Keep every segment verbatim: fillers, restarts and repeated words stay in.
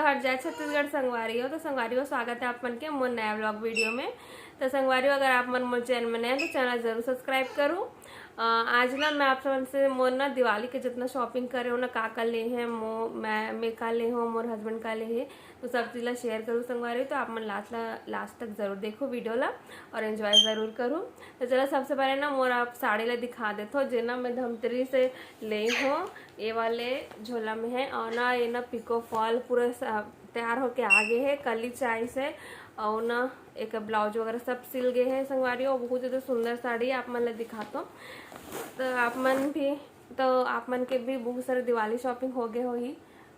और जय छत्तीसगढ़ संगवारी हो। तो संगवारी हो, स्वागत है आप मन के मोर नया व्लॉग वीडियो में। तो संगवारी हो, अगर आप मन मोर चैनल में नए हैं तो चैनल जरूर सब्सक्राइब करूँ। अ, आज ना मैं आप मन से मोर ना दिवाली के जितना शॉपिंग करे हो ना, का का ले हैं, मो मैं मैं का ले हो, मोर हस्बैंड का ले है, तो सब चीज़ ला शेयर करूँ संगवारी हो। तो आप मन लास्ट ला लास्ट तक जरूर देखो वीडियो ला और एंजॉय जरूर करूँ। तो चलो, सबसे पहले ना मोर आप साड़ी ला दिखा देथो, जे ना मैं धमतरी से ले हो। ये वाले झोला में है और ना ये ना पिको फॉल पूरा सा तैयार होके आ गए है, कली चाई से। और ना एक ब्लाउज वगैरह सब सिल गए है संगवारी हो। बहुत ज़्यादा सुंदर साड़ी आप मन ला दिखातो। तो आप मन भी, तो आप मन के भी बहुत सारे दिवाली शॉपिंग हो गए होही,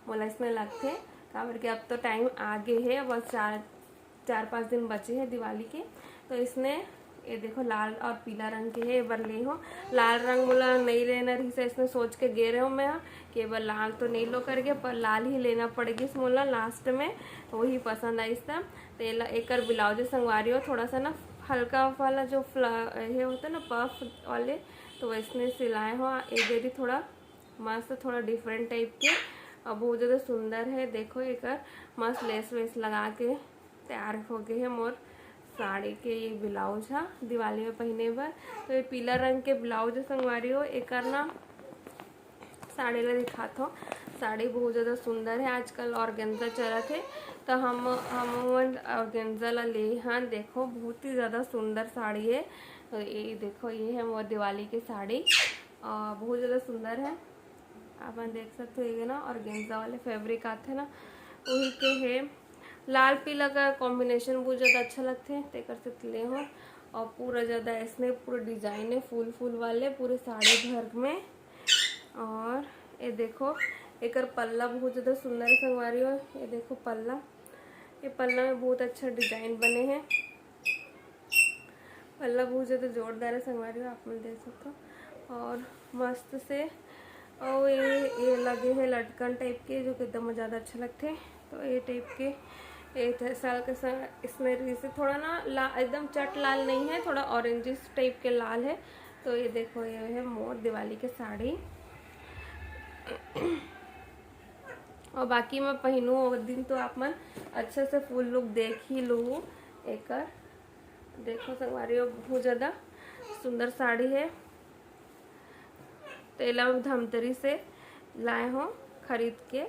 मोला इसने लगथे, काबर के अब तो टाइम आ गए है, बस चार चार पाँच दिन बचे हैं दिवाली के। तो इसने ये देखो, लाल और पीला रंग के है, ये बर ले हो। लाल रंग मोला नहीं लेना रही से, इसने सोच के गे रहे हो मैं कि ये बर लाल तो नहीं लो करके, पर लाल ही लेना पड़ेगी इस मोला लास्ट में, वही पसंद आई सब। तो ये ला- एकर ब्लाउज संगवारी हो, थोड़ा सा ना हल्का वाला जो फ्ला ये होता है ना पफ वाले, तो वैसने सिलाए हो। ये दे रही थोड़ा मस्त, थोड़ा डिफरेंट टाइप के और बहुत ज़्यादा सुंदर है। देखो, एकर मस्त लेस वेस लगा के तैयार हो गए है मोर साड़ी के ये ब्लाउज हा दिवाली में पहने बर। तो ये पीला रंग के ब्लाउज है संगवारी हो। एकर ना साड़ी ला दिखात हो, साड़ी बहुत ज़्यादा सुंदर है। आजकल ऑर्गेन्जा चलत है, तो हम हम ऑर्गेन्जा ला ले हन। देखो, बहुत ही ज़्यादा सुंदर साड़ी है। तो ये देखो, ये है मोर दिवाली के साड़ी, और बहुत ज़्यादा सुंदर है। आप मन देख सकते हो, ये ना ऑर्गेन्जा वाले फैब्रिक आते ना, वही के है। लाल पीला का कॉम्बिनेशन बहुत ज़्यादा अच्छा लगते हैं, तेकर से ले हो। और पूरा ज़्यादा इसमें पूरा डिजाइन है फूल फूल वाले पूरे साड़ी भर में। और ये देखो, एकर पल्ला बहुत ज़्यादा सुंदर है संगवारी हो। ये देखो पल्ला, ये पल्ला में बहुत अच्छा डिजाइन बने हैं। पल्ला बहुत ज़्यादा जोरदार है संगवारी हो, आप मन देख सकते हो। और मस्त से, और ये ये लगे है लटकन टाइप के, जो कि एकदम ज़्यादा अच्छा लगते। तो ये टाइप के एक साल के सा- इसमें रीस थोड़ा ना ला, एकदम चट लाल नहीं है, थोड़ा ऑरेंजिस टाइप के लाल है। तो ये देखो, ये है मोर दिवाली के साड़ी। और बाकी मैं पहनूँ वो दिन, तो आप मन अच्छे से फुल लुक देख ही लो एकर। देखो संगवारी हो, बहुत ज़्यादा सुंदर साड़ी है। तो एला मैं धमतरी से लाए हो खरीद के।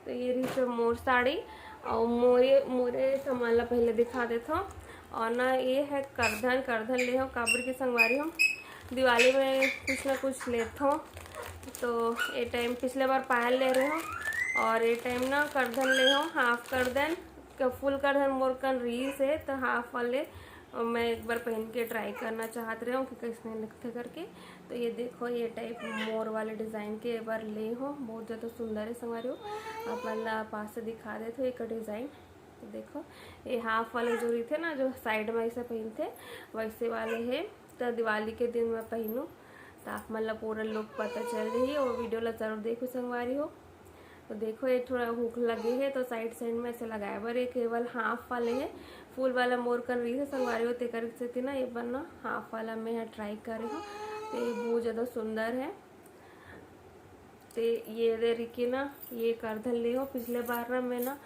तो ये रही सब मोर साड़ी। और मोरे मोरे सामान ला पहले दिखा देत हो। और ना ये है करधन, करधन ले हो, काबर के संगवारी हो दिवाली में कुछ ना कुछ लेत हो। तो ये टाइम पिछले बार पायल ले रहे हो, और ये टाइम ना करधन ले हो, हाफ करधन। फुल करधन मोर कन रहीस हे, तो हाफ वाले मैं एक बार पहन के ट्राई करना चाहत रहे हो कि कैसने लगथे करके। तो ये देखो, ये टाइप मोर वाले डिजाइन के एक बार ले हो, बहुत ज़्यादा सुंदर है संगवारी हो। आप मन ला पास से दिखा देत हो एक डिजाइन। तो देखो, ये हाफ वाले जो रहिथे ना, जो साइड में ऐसे पहनथे, वैसे वाले है। तो दिवाली के दिन मैं पहनूँ, तो आप मन ला पूरा लुक पता चल रही है। वो वीडियो ला जरूर देखो संगवारी हो। तो देखो, ये थोड़ा हुक लगे है, तो साइड साइड में ऐसे लगाए बर, ये केवल हाफ वाले है। फुल वाला मोर कन रहीस हे संगवारी हो, तेकर सेती ना ये बर ना हाफ वाला मैं ट्राई करे हूँ। तो ये बहुत ज़्यादा सुंदर है। तो ये दे रही कि ना, ये करधन ले हो, पिछले बार ना मैं ना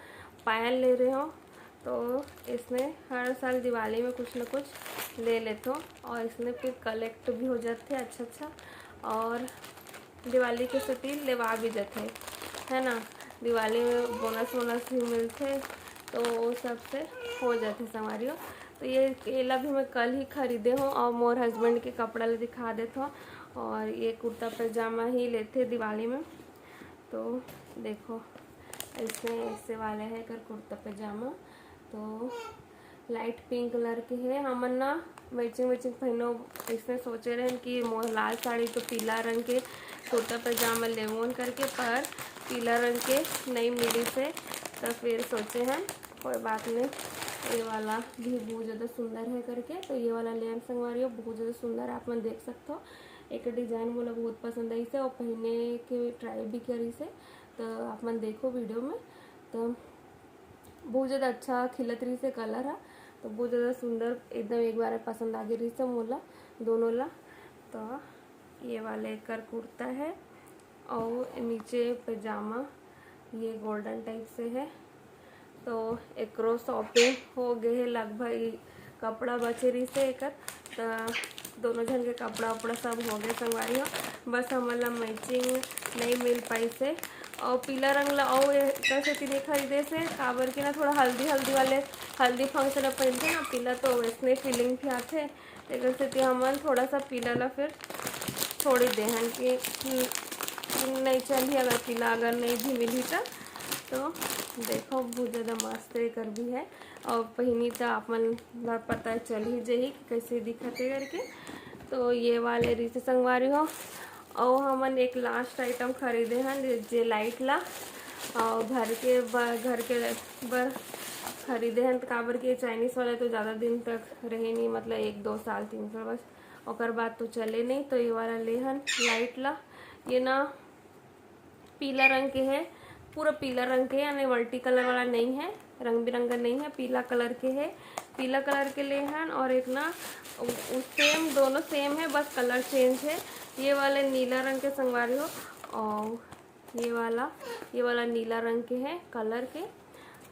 पायल ले रहे हो। तो इसने हर साल दिवाली में कुछ ना कुछ ले लेते हो, और इसने फिर कलेक्ट भी हो जाते हैं अच्छा अच्छा। और दिवाली के सेती लेवा भी जाथे, है ना। दिवाली में बोनस वोनस भी मिलथे, तो वो सब से हो जाथे संगवारी हो। तो ये एला भी मैं कल ही खरीदे हूँ और मोर हस्बैंड के कपड़ा ला दिखा देत हूँ। और ये कुर्ता पैजामा ही लेथे दिवाली में। तो देखो, ऐसे ऐसे वाले है कर कुर्ता पैजामा। तो लाइट पिंक कलर के है। हमन ना मैचिंग मैचिंग पहनो, इसमें सोचे रहन कि मोर लाल साड़ी तो पीला रंग के कुर्ता पैजामा लेवोन करके, पर पीला रंग के नहीं मिली से, तो फिर सोचे हैं कोई बात नहीं, ये वाला भी बहुत ज़्यादा सुंदर है करके। तो ये वाला लेन संगवारी हो, बहुत ज़्यादा सुंदर, आप मन देख सकते हो। एक डिजाइन मोला बहुत पसंद आई से और पहने के ट्राई भी करी से, तो आप मन देखो वीडियो में। तो बहुत ज़्यादा अच्छा खिलत रही से कलर है, तो बहुत ज़्यादा सुंदर, एकदम एक बार पसंद आ गई रही से मोला दोनों ला। तो ये वाला एकर कुर्ता है और नीचे पैजामा, ये गोल्डन टाइप से है। तो एकरो शॉपिंग हो गए है लगभग। ई कपड़ा बचे रहिस हे एकर, त दोनों झन के कपड़ा उपड़ा सब हो गए संगवारी हो। बस हमन ला मैचिंग नहीं मिल पाइस हे। और पीला रंग ला अउ एकर सेती नहीं खरीदेस हे, काबर कि ना थोड़ा हल्दी, हल्दी वाले, हल्दी फंक्शन में पहनथे ना पीला, तो वैसने फीलिंग भी आथे। तेकर सेती हमन थोड़ा सा पीला ला फिर छोड़ ही दे हन कि, हम्म, नहीं चलही अगर पीला अगर नहीं भी मिलही त। तो देखो बहुत ज़्यादा मस्त एकर भी है, और पहिनी त आप मन ला पता चल ही जही कि कैसे दिखत है करके। तो ये वाले रहिस हे संगवारी हो। और हमन एक लास्ट आइटम खरीदे हन जे, जे लाइट ला, और घर के ब-, घर के बर खरीदे हन, काबर के चाइनीज वाला तो ज़्यादा दिन तक रहे नहीं, मतलब एक दो साल, तीन साल बस, ओकर बाद तो चले नहीं। तो ये वाला ले हन लाइट ला। ये ना पीला रंग के है, पूरा पीला रंग के है, यानी मल्टी कलर वाला नहीं है, रंग बिरंगा नहीं है, पीला कलर के है। पीला कलर के ले हन और एक ना उ, उ सेम, दोनों सेम है, बस कलर चेंज है। ये वाले नीला रंग के संगवारी हो, और ये वाला, ये वाला नीला रंग के है कलर के।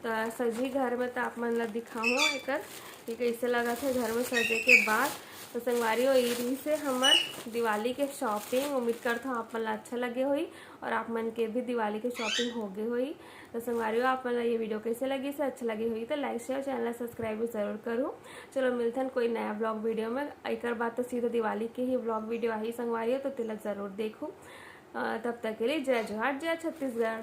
तो सजी घर में तो आप मन ला दिखाऊँ एकर, ये कैसे लगत है घर में सजे के बाद। तो संगवारी हो, ये रहिस हे हमर दिवाली के शॉपिंग। उम्मीद करता हूँ आप मन ला अच्छा लगे होही और आप मन के भी दिवाली के शॉपिंग हो गए होही। तो संगवारी हो, आप मन ला ये वीडियो कैसे लगिस हे, अच्छा लगे होही तो लाइक, शेयर, चैनल ला सब्सक्राइब जरूर करूँ। चलो मिलथन कोई नया ब्लॉग वीडियो में। एकर बाद तो सीधा दिवाली के ही ब्लॉग वीडियो आही संगवारी हो, तो तेला जरूर देखू। अ, तब तक के लिए जय जोहार, जय छत्तीसगढ़।